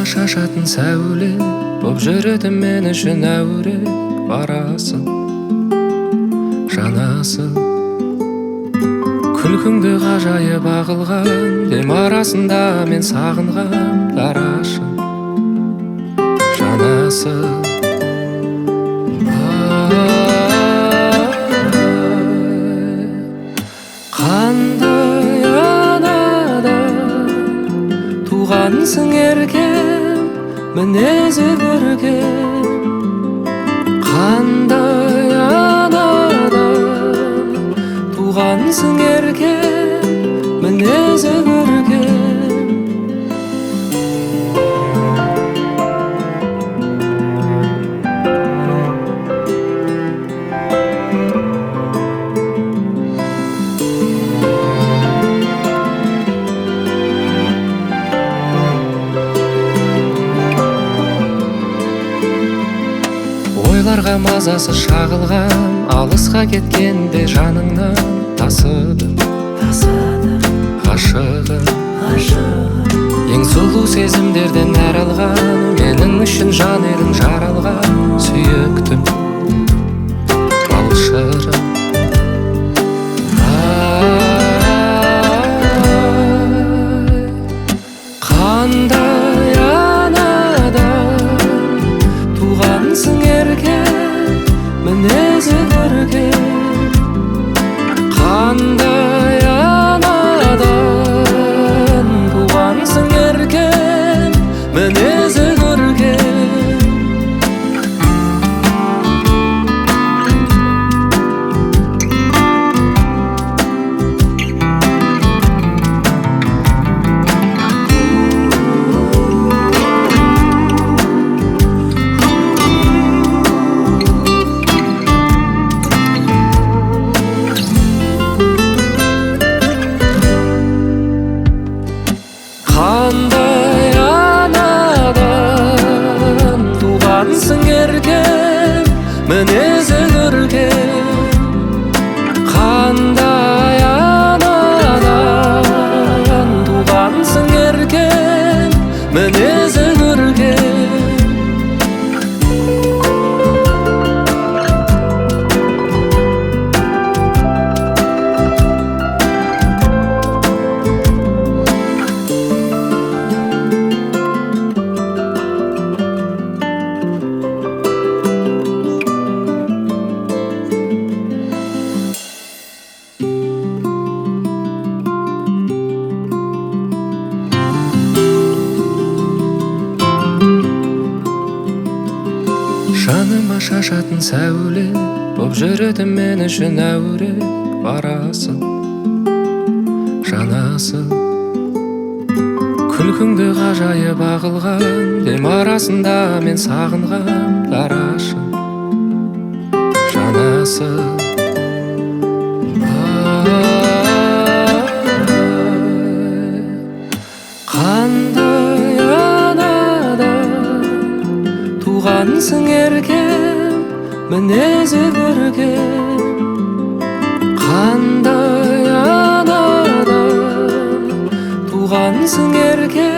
Жаныма шашатын сәуле боп жүретін мен үшін әуре, барасың, жанасың. Күлкіңді ғажайып ағылған дем арасында мен сағынған дарашың, жанасың. Қандай анадан туғансың еркем, мінезі көркем. Қандай анадан туғансың еркем, мінезі көркем. Ойларға мазасы шағылған, алысқа кеткенде жаныңнан тасыдым, тасыдым, ғашығым. Ғашығым. Ең сұлу сезімдерден нәр алған, менің үшін жан едің жаралған, сүйіктім, балшырым. Қандай анадан туғансың еркем, мінезі көркем. Қандай анадан туғансың еркем, мінезі көркем. Қандай анадан туғансың еркем, мінезі көркем. Қандай анадан туғансың еркем, мінезі көркем. Жаныма шашатын сәуле боп жүретін мен үшін әуре, барасың, жанасың. Күлкіңді ғажайып ағылған дем арасында мен сағынған дарашың, жанасың. Қандай анадан туғансың еркем, мінезі көркем. Қандай анадан туғансың еркем,